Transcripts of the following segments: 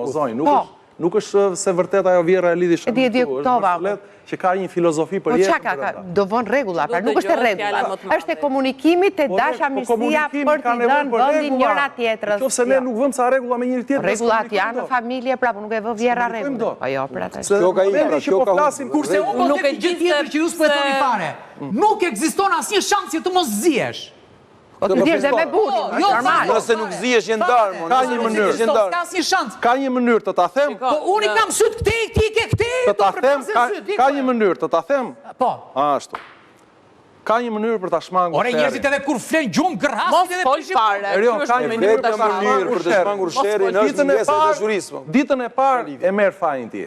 Po, zonjë, nuk Po. është nuk është se vërtet ajo vjehrra e lidhi E di, e di, shaminë këtu, është kuptova. vërtet që ka një filozofi për Po jetën ça ka, ka, brenda. do vënë rregulla, pra Do nuk është e dëgjohet fjala rregulla. më të madhe. Është e komunikimit e Po, re- po dashamirësia komunikimi për ka t'i nevojë dhënë për vendin rregulla. njëra tjetrës. Në qoftë se ne Jo. nuk vëmë ca rregulla me njëri tjetrin, Rregullat s'komunikojmë janë në dot. familje, pra po nuk e vë vjehrra S'komunikojmë rregullin. dot. Po jo, pra tash. Se Kjo ka momenti ikra, që kjo po ka humbur. flasim, Kurse unë po Nuk them e një gjë di tjetër se që ju s'po e thoni pse- fare. Nuk ekziston asnjë shans që të mos zihesh. Po të zihesh dhe me burrin, Po, është jo, normal. Nëse nuk zihesh je ndarë, mo. Ka Nëse një nuk mënyrë. zihesh je ndarë. S'ka asnjë shans. Ka një mënyrë të ta them, Po unë i kam syt këtej, ti i ke këtej, të do ta them, përplasen ka, syt, di ka ku një e. mënyrë të ta them. Po. Ashtu. Ka një mënyrë për ta shmangur Ore njerëzit sherrin. edhe kur flen gjumë gërhasin Mos edhe fol prishin fare. Erion, Ky është ka një mënyrë mënyrë për për ta mënyrë për të shmangur sherrin është Ditën e mungesa e parë, dashurisë, po. ditën e parë e merr fajin ti.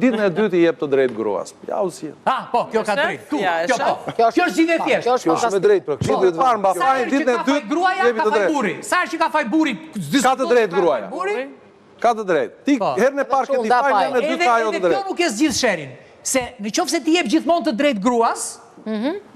Ditën e dytë i jep të drejtë gruas. Ja u zgjidh. Ah, po, kjo ka drejt. Tu, Ja, e kjo po. shef. Kjo është zgjidhje e thjeshtë. Kjo është Kjo është me drejtë, pra. Kështu duhet Ditën e parë mba Sa fajin, herë që ditën e ka faj dytë gruaja, jepi ka të faj drejtë. burri. Sa herë që ka faj burri, Ka të drejtë gruaja. Burri, Ka të drejtë. Ti Po. herën e parë ke ti Edhe fajin, faj. herën e dytë Edhe ka ajo edhe të kjo drejtë. nuk e zgjidh sherrin, se në qoftë se ti jep gjithmonë të drejtë gruas,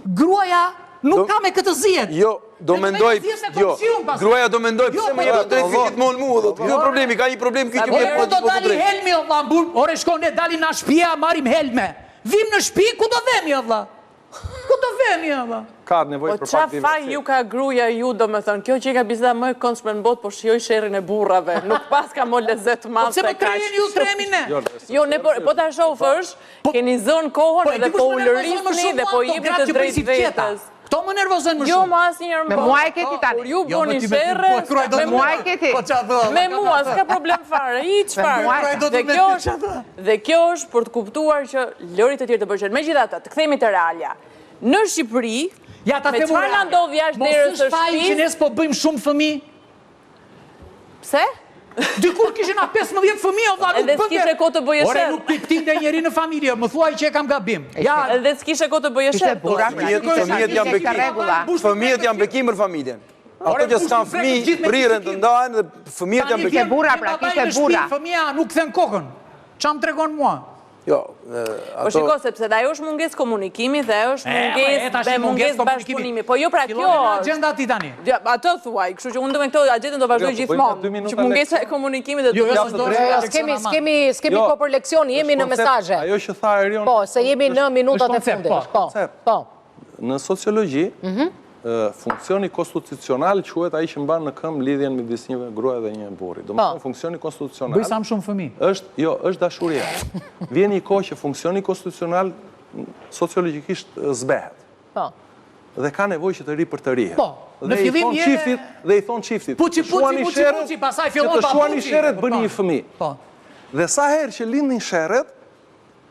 gruaja nuk ka me këtë zihet. Jo, do Dhe mendoj, zihet me jo, komshiun pastaj. gruaja do mendoj Jo, pse po, më jep të drejtë po, gjithmonë mua, thotë. Ky është problemi, ka një problem ky që më Ore, jep ku do gjithmonë të dali drejtë. helmi o vlla, mbur, ore shko ne dalim nga shtëpia, marrim helme. Vim në shtëpi, ku do vemi o vlla? Ku do vemi o vlla? Ka nevojë Po për qa pak faj diversi. ju ka gruaja ju, do me thënë, kjo që i ka biseda më e këndshme në botë, po shijoj sherrin e burrave, nuk pas ka më lezet Po madh pse se po kaq. treheni ju trehemi ne? Jo, ne po, po ta shofësh, keni zënë kohën Po e edhe di kush po më nervozon më ulërisni shumë dhe mua, po këto jepni gratë të që bëjnë drejtë si të qeta. vetes. Këto më nervozojnë më Jo, shumë. më asnjëherë Me më. mua e ke ti tani. Kur ju Jo, bëni më ti me ty, sherre, po, kruaj do me të mua e ke ti. Po qa thua? Me mua, s'ka problem fare, i çfarë. Me mua e ke. Dhe kjo është, dhe kjo është për të kuptuar që lëri të tjerë të bëjnë. Megjithatë, të kthehemi te realja. Në Shqipëri, Ja, ta me them çfarë unë na realja. ndodh jashtë derës Mos së është faji që shtëpisë? ne s'po bëjmë shumë fëmijë? Pse? Dikur kishin na 15 fëmijë, o vlla, nuk Edhe bënte. s'kishe kohë të bëje Ore, sherr. nuk piptinte njeri në familje, më thuaj që e kam gabim. Ja, Edhe s'kishe kohë të bëje Kishte sherr. burra, thua. pra, Fëmijët kishte fëmijët janë kishte bekim. rregulla. Fëmijët janë bekim për familjen. Ato Ore, që s'kan mbushni brekët fëmijë, gjithë me priren të fizikim. ndahen dhe fëmijët janë Tani bekim. Kishte burra, vjen pra, babai kishte në shtëpi, burra. Fëmija nuk kthen kokën. Ça më tregon mua? Jo, Po ato shiko sepse dhe ajo është mungesë komunikimi dhe ajo është E, e, mungesë tash dhe mungesë mungesë komunikimi. bashkëpunimi. Po jo pra kjo Filloni me është. agjenda ti tani. Ja, atë thuaj, kështu që unë do me këto agjendën do vazhdoj Jo, po bëjmë gjithmonë. dy minuta Që mungesa e komunikimit dhe Jo, jo, të s'do- Jo, jo, s'kemi, s'kemi, s'kemi Jo. kohë për leksion, jemi në Është koncept, mesazhe. Ajo që tha Erion, Po, se jemi në minutat e koncept, fundit. po. Po, Koncept. po. në sociologji, Mhm. ë, funksioni konstitucional quhet ai që mban në këmbë lidhjen midis një gruaje dhe një burri. Po. Domethënë funksioni konstitucional Bëj sa më shumë fëmijë. është, jo, është dashuria. Vjen një kohë që funksioni konstitucional m, sociologjikisht ë, zbehet. Po. Dhe ka nevojë që të ripërtërihet. Po, në Dhe i fillim thon je- çiftit, dhe i thon çiftit. Puçi, të shuani puçi, puçi, sherret, puçi, pastaj që fillon të pa shuani puçi. sherret Po, bëni po. një fëmijë. Po. Dhe sa herë që lindnin sherret,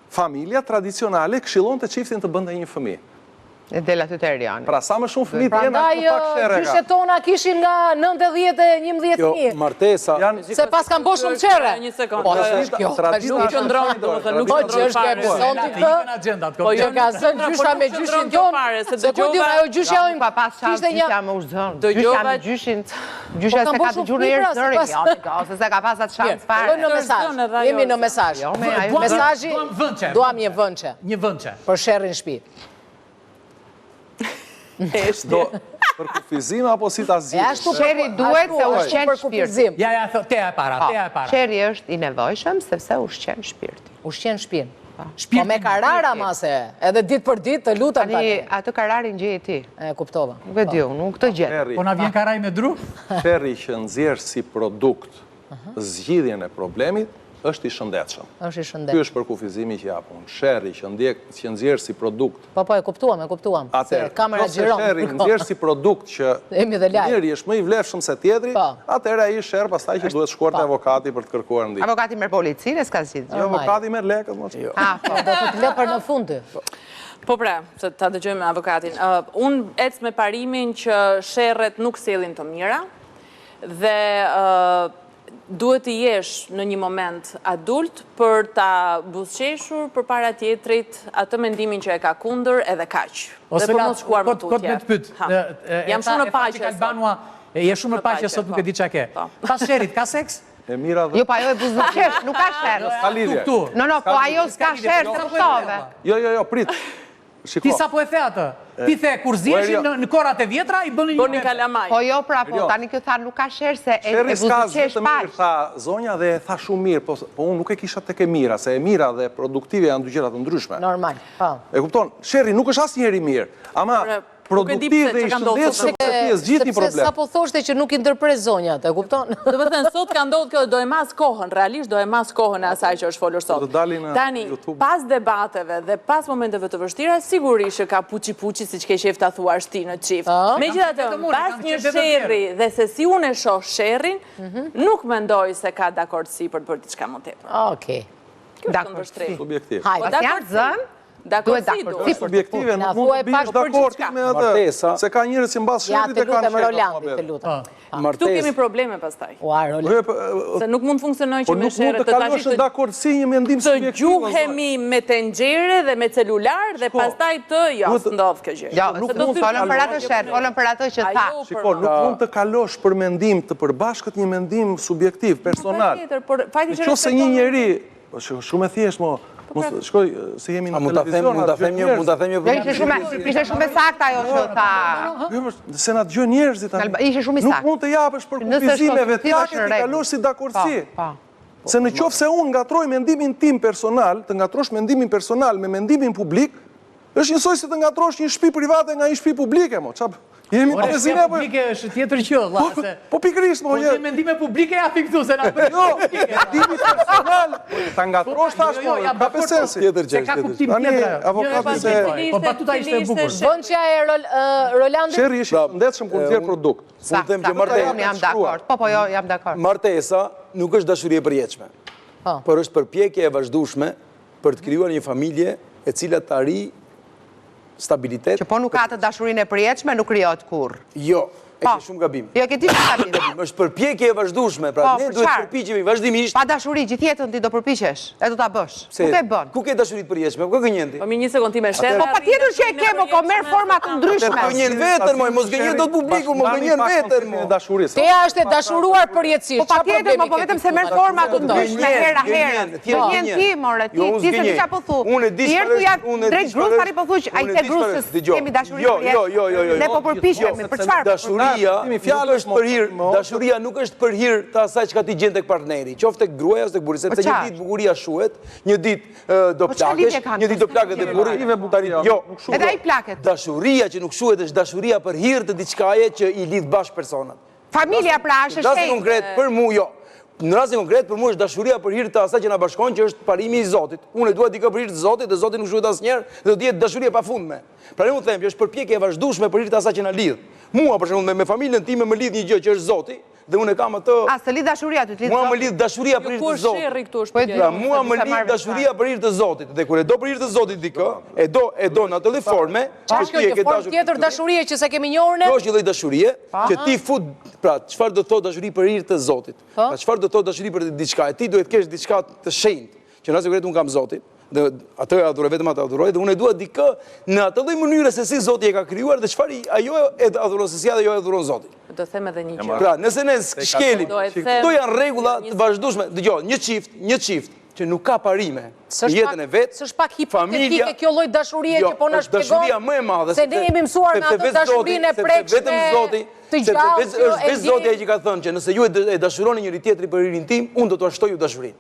familja tradicionale këshillonte çiftin të bënte një fëmijë. E del aty te Erioni. Pra sa më shumë fëmijë të jenë, Prandaj aq më pak sherre ka. gjyshet tona kishin nga 9 e 11 jo, fëmijë. martesa, Janë Se pas kanë bërë shumë qere. Një sekond. Po, është kjo. Tradita Nuk është qëndron, domethënë, nuk Po, qëndron që është fare. e beson ti Të këtë? ikën agjendat. Po, jo, Që ka zënë nuk gjysha me qëndron gjyshin kjo tonë, fare, se se ku di unë, dëgjova- ajo gjyshja Jo, unë pa pas shans kishte një gjysha më u zënë. Dëgjova- Gjysha me gjyshin, gjysha Po, se kanë ka bërë shumë dëgjuar ndonjëherë fëmijë, pra, zërin, se pas- jo, ti, ose se ka pas atë shans fare. Fillojmë në Është mesazh. zënë edhe ajo Jemi në është. mesazh. Jo, me ajo- Duam- Mesazhi, duam vënçe, duam një vënçe Një vënçe. për sherrin në shtëpi. Do për kufizim apo si ta E zgjidhësh? ashtu për- Sherri duhet ashtu- se ashtu ushqen për shpirtin. kufizim. Ja, ja, tho- tea e para, Po, tea e para. Sherri është i nevojshëm sepse ushqen shpirtin. Ushqen shtëpinë. Po Shpirtin. me karara mase, edhe ditë për ditë të lutem Tani tani. atë kararin gjeje ti. E kuptova. Nuk e di unë, nuk të gjet. Sherri, Po na vjen karaj me dru? sherri që nxjerr si produkt zgjidhjen e problemit është i shëndetshëm. Është i Ky shëndetshëm. është përkufizimi që jap unë. Sherri që ndjek që nxjerr si produkt Po po e kuptuam, e kuptuam. Se Atëherë, kamera nëse xhiron. sherri nxjerr si produkt që Jemi dhe live. njëri është më i vlefshëm se tjetri, Po. atëherë ai sherr pastaj që duhet shkuar te po. avokati për të kërkuar ndihmë. Avokati merr policinë e s'ka zgjidhur. Jo, avokati merr lekët, mos. Jo. Ah, po. Do të të lë për në fund ty. Po pra, se ta dëgjojmë avokatin. Ë, unë ec me parimin që sherret nuk sjellin të mira dhe ë, duhet të jesh në një moment adult për ta buzëqeshur përpara tjetrit atë mendimin që e ka kundër edhe kaq. Ose Dhe për la, mos shkuar më kot- kot tutje. me të pyet. Ha. E, e, Jam e tha- shumë në e tha paqe që sot. Albanua, e, je shumë në Në paqe paqe, sot, nuk po. e di çka ke. Po. Pas sherrit ka seks? E mira dhe Jo, pa ajo e buzëqesh, nuk ka sherr. S'ka lidhje. Këtu. No, no, po ajo s'ka sherr, Jo, se kuptove. Jo, jo, jo, prit. Ti sapo e the atë. Ti the, kur ziheshin në kohërat e vjetra, i bënin një Bënin kalamaj. Po jo, pra, po, tani kjo tha nuk ka sherr se e Sherri s'ka asgjë buzëqesh të mirë, paq. tha zonja dhe e tha shumë mirë, po, po unë nuk e kisha tek e mira, se e mira dhe produktive janë dy gjëra të ndryshme. Normal, po. E kupton? Sherri nuk është asnjëherë i mirë, ama Nuk e di produktiv pse dhe i çka ka ndodhur shëndetshëm për ti e zgjidh një Sepse problem. sapo thoshte që nuk i ndërpres zonjat, e kupton? Do të thënë, sot ka ndodhur kjo, do e mas kohën, realisht do e mas kohën e asaj që është folur sot. Do të dalin në Tani, YouTube. pas debateve dhe pas momenteve të vështira, sigurisht që ka puçi puçi siç ke qejf ta thuash ti në çift. Megjithatë, Vetëm unë, pas kam një qejf vetëm sherri dhe se si unë e shoh sherrin, nuk mendoj se ka dakordësi për të bërë diçka më tepër. Okej. Kjo është këndvështrim. Subjektiv. Hajde. Po Pas janë zënë, duhet Dakordësi dakordësi duhet. për Subjektive, Na nuk mund thuaj të biesh pak për dakord gjithçka. me atë. Martesa. Se ka njerëz që mbas Ja, sherrit të e kanë lutem sherr Rolandi, të lutem. Këtu kemi probleme pastaj. Ua, Rolandi. Po, po, Se nuk mund funksionojë Po që me nuk mund sherre të të tash kalosh në të dakordësi një mendim të subjektiv. o zonjë. gjuhemi me tenxhere dhe me celular dhe pastaj të jo, s'ndodh kjo gjë. Jo, Nuk se do mund të folëm për kalosh. atë sherr, folëm për atë që tha. Ajo Shiko, nuk mund të kalosh për mendim të përbashkët një mendim subjektiv, personal. Patjetër, por fajti Në që qoftë se një respekton- njeri, po shiko, shumë e thjeshtë, mo, mos pra- shkoj se jemi A në mund ta them, televizion, mund ta na them një, dëgjojnë mund ta them një Jo, ishte shumë ishte shumë e saktë ajo që tha. njerëz. Jo, po, se na dëgjojnë njerëzit tani. Alba, ishte shumë i Nuk saktë. mund të japësh për Nëse është kufizime konstruktiv, vetjake është në ti rregull. kalosh si dakordësi. Po, po. Se në qoftë se unë ngatroj mendimin tim personal, të ngatrosh mendimin personal me mendimin publik, është njësoj si të ngatrosh një shtëpi private nga një shtëpi publike, mo. Qa, jemi në Ore, televizion shtëpia apo? publike është tjetër gjë, vlla, Po, se po pikërisht, mo. Po je- ti mendime publike japin këtu se na bën. Jo, mendimi personal, ta ngatrosh tash, Jo, jo, mo, jam ka dakord, po, sensi. Tjetër gjë, Se ka tjetër gjë. kuptim Tani, tjetër ajo. avokati Jo, e se- pa- Po batuta ishte e bukur. Vënçja e Rol- Rolandit? Sherri është i Pra, shëndetshëm kur nxjerr produkt. Unë them që Saktë, martesa, unë jam dakord. Po, po, jo, jam dakord. Martesa nuk është dashuri e përjetshme, Po. por është përpjekje e vazhdueshme për të krijuar një familje e cila të arrijë stabilitet. Që po nuk ka të dashurinë e përjetshme, nuk krijohet kurrë. Jo, e Po. ke shumë gabim. Jo, e ke ti shumë gabim. Është përpjekje e vazhdueshme, pra Po, ne për duhet çfarë? përpiqemi vazhdimisht. Pa dashuri, gjithë jetën ti do përpiqesh, e do ta bësh. pse- Nuk e bën. Ku ke dashuri të përjetshme? Ku gënjen ti? Po mi një sekond ti me sherr. Po patjetër që e ke, po ko merr forma të ndryshme. Po gënjen veten, moj, mos gënjen dot publiku, mo gënjen veten, mo. Dashurisë. Teja është e dashuruar përjetësisht. Po patjetër, mo po vetëm se merr forma të ndryshme hera herë. Gënjen, Gënjen ti, more, ti, Jo, unë ti se di s'gënjej. çfarë po thu. Unë e di Ti çfarë herë thu ja është- unë e di drejt çfarë grus, tani po thu që është- ai unë e the di grus çfarë se është. Dëgjoj. kemi dashuri Jo, përjetshme. jo, jo, jo, jo. Ne po përpiqemi, për çfarë? Dashuria Themi nuk fjalësh, është për hir, mo, dashuria nuk është për hir të asaj çka ti gjen tek partneri, qoftë tek gruaja ose tek burri, sepse Po një qa ditë bukuria shuhet, një ditë ë, do Po çfarë lidhje plakesh, kanë një ditë do këto? plaket e burri, Relative tani bukuria, jo. nuk shuhet. Edhe ai plaket. Dashuria që nuk shuhet është dashuria për hir të diçkaje që i lidh bashkë personat. Familja pra është Në rastin shenjtë. konkret për mua jo. Në rastin konkret për mua është dashuria për hir të asaj që na bashkon, që është parimi i Zotit. Unë e dua dikë për hir të Zotit dhe Zoti nuk shuhet asnjëherë dhe do të jetë dashuri e pafundme. Prandaj unë them që është përpjekje e vazhdueshme për hir të asaj që na lidh. Mua për shembull me, me familjen time më lidh një gjë që është Zoti dhe unë e kam atë A, s'të lidh dashuria ty, të lidh Mua më Zoti. lidh dashuria për Jo, hir ku të është Zotit. sherri këtu është Po e pyetja. Pra mua S'e më di sa lidh marrë vesh dashuria për hir të Zotit dhe kur e do për hir të Zotit dikë, e do e do në atë lloj forme Qa që është kjo ti e një ke formë dashur. tjetër dashurie që se kemi njohur ne? Kjo është një lloj dashurie që ti fut, pra çfarë do të thotë dashuri për hir të Zotit? Po. Pra çfarë do të thotë dashuri për diçka? E ti duhet kesh diçka të shenjtë, që në rastin konkret unë kam Zotin, dhe atë e adhuroj, vetëm atë adhuroj dhe unë e dua dikë në atë lloj mënyre se si Zoti e ka krijuar dhe çfarë i- ajo e adhuron se si ajo e adhuron Zotin. Do them edhe një gjë. Pra, nëse ne shkelim, Do e them- këto janë rregulla të vazhdueshme. Dëgjoj, një çift, një çift që nuk ka parime në S'është jetën e pak- vet, S'është pak hipotetike kjo lloj dashurie Jo, që po na është dashuria shpjegon? më e madhe. Se ne jemi mësuar me sepse atë vetë dashurinë e Zoti- sepse prekshme, Vetëm Zoti, të sepse gjallë vetë- që është e vetë Zoti ai ndjejmë. që ka thënë që nëse ju e d- e dashuroni njëri tjetrin për hirin tim, unë do t'ua shtoj ju dashurinë.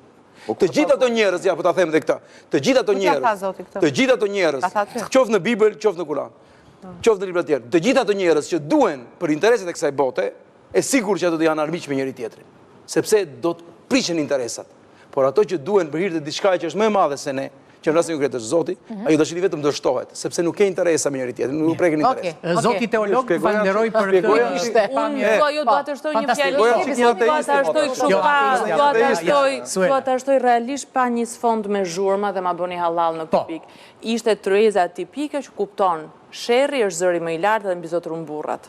Të gjithë ato njerëz, ja po ta them edhe këtë, të gjithë ato Ku t'ja tha njerëz, Zoti këtë? të gjithë ato njerëz, Ta tha ty. qoftë në Bibël, qoftë në Kur'an, qoftë në libra të tjerë, të gjithë ato njerëz që duen për interesat e kësaj bote, e sigurt që ato do janë armiq me njëri tjetrin, sepse do të prishen interesat. Por ato që duen për hir të diçka që është më e madhe se ne, që në rastin konkret është Zoti, ajo dashuri vetëm do shtohet, sepse nuk ke interesa me njëri tjetrin, nuk preken Okej. interesa. Zoti teolog, Shpjegoja- falenderoj për këtë shpjegoja- Ishte. Unë dua jo dua të shtoj një Fantastik. fjali. Shpjegoja çik një Dua ta ateist, shtoj kështu Jo, pa, ateist, dua ta ateist, shtoj, Suela. dua ta shtoj realisht pa një sfond me zhurma dhe ma bëni hallall në këtë Po. pikë. Ishte tryeza tipike që kupton sherri është zëri më i lartë dhe mbizotëron burrat.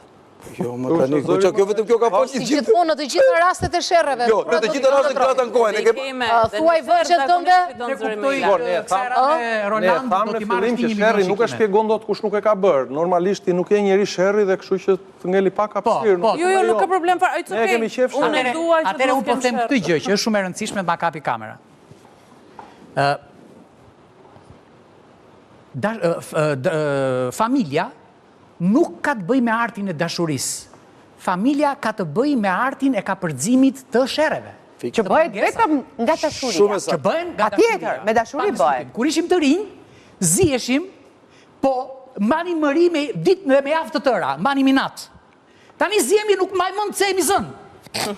Jo, më tani, po çka kjo vetëm kjo ka folë Si gjithë. gjithmonë në të gjitha rastet e sherreve. Jo, në të gjitha rastet gratë ankohen, e ke A, thuaj vëqet tënde? Ne Ne kuptoj Po, ne kësaj tham- radhe Ne Roland tham do në t'i marrësh fillim ti që një sherri milion nuk e shikime. shpjegon dot kush nuk e ka bërë. Normalisht ti nuk je njeri sherri dhe kështu që të ngeli pak hapësirë. po. nuk Jo, jo, nuk ka problem fare. It's Ne okay. kemi qef Unë sherrin. e dua që Atëherë të unë po mos them kem këtë sherr. gjë që është shumë e rëndësishme të ma kapi kamera. Ë. Familja nuk ka të bëjë me artin e dashurisë. Familja ka të bëjë me artin e kapërcimit të sherreve. Që bëhet vetëm nga dashuria. Që bëhen nga dashuria. Patjetër, me dashuri bëhet. Kur ishim të rinj, ziheshim, po mbanim mëri me ditë dhe me javë të tëra, mbanim inat. Tani zihemi nuk mbaj mend pse jemi zënë.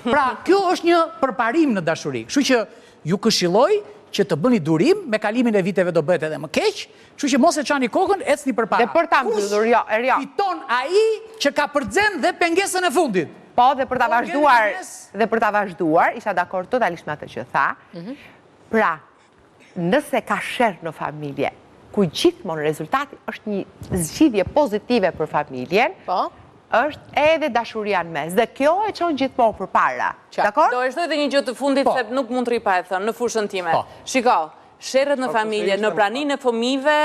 Pra, kjo është një përparim në dashuri. Kështu që ju këshilloj që të bëni durim, me kalimin e viteve do bëhet edhe më keq, kështu që mos e çani kokën, ecni përpara. Dhe për ta mbyllur, jo, Erjo. Fiton ai që kapërcen dhe pengesën e fundit. Po, dhe për ta vazhduar, dhe për ta vazhduar, isha dakord totalisht me atë që tha. Mhm. Pra, Nëse ka sherr në familje, ku gjithmonë rezultati është një zgjidhje pozitive për familjen, po. është edhe dashuria në mes. Dhe kjo e çon gjithmonë përpara. Dakord? Do e shtoj edhe një gjë të fundit po. se nuk mund të rri pa e thënë në fushën time. Po. Shiko, sherret në familje, në praninë e fëmijëve,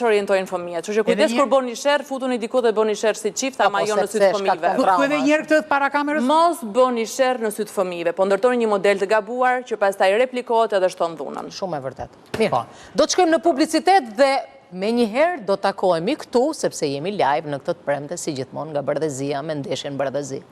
çorientojnë fëmijët. Kështu që kujdes kur bëni sherr, futuni diku dhe bëni sherr si çift, ama jo në sy të fëmijëve. Thuaj edhe një herë këtë para kamerës? Mos bëni sherr në sy të fëmijëve, po ndërtoni një model të gabuar që pastaj replikohet edhe shton dhunën. Shumë e vërtetë. Mirë. Po. Do të shkojmë në publicitet dhe menjëherë do takohemi këtu sepse jemi live në këtë të premte si gjithmonë nga Bardhezia me ndeshjen Bardhezi.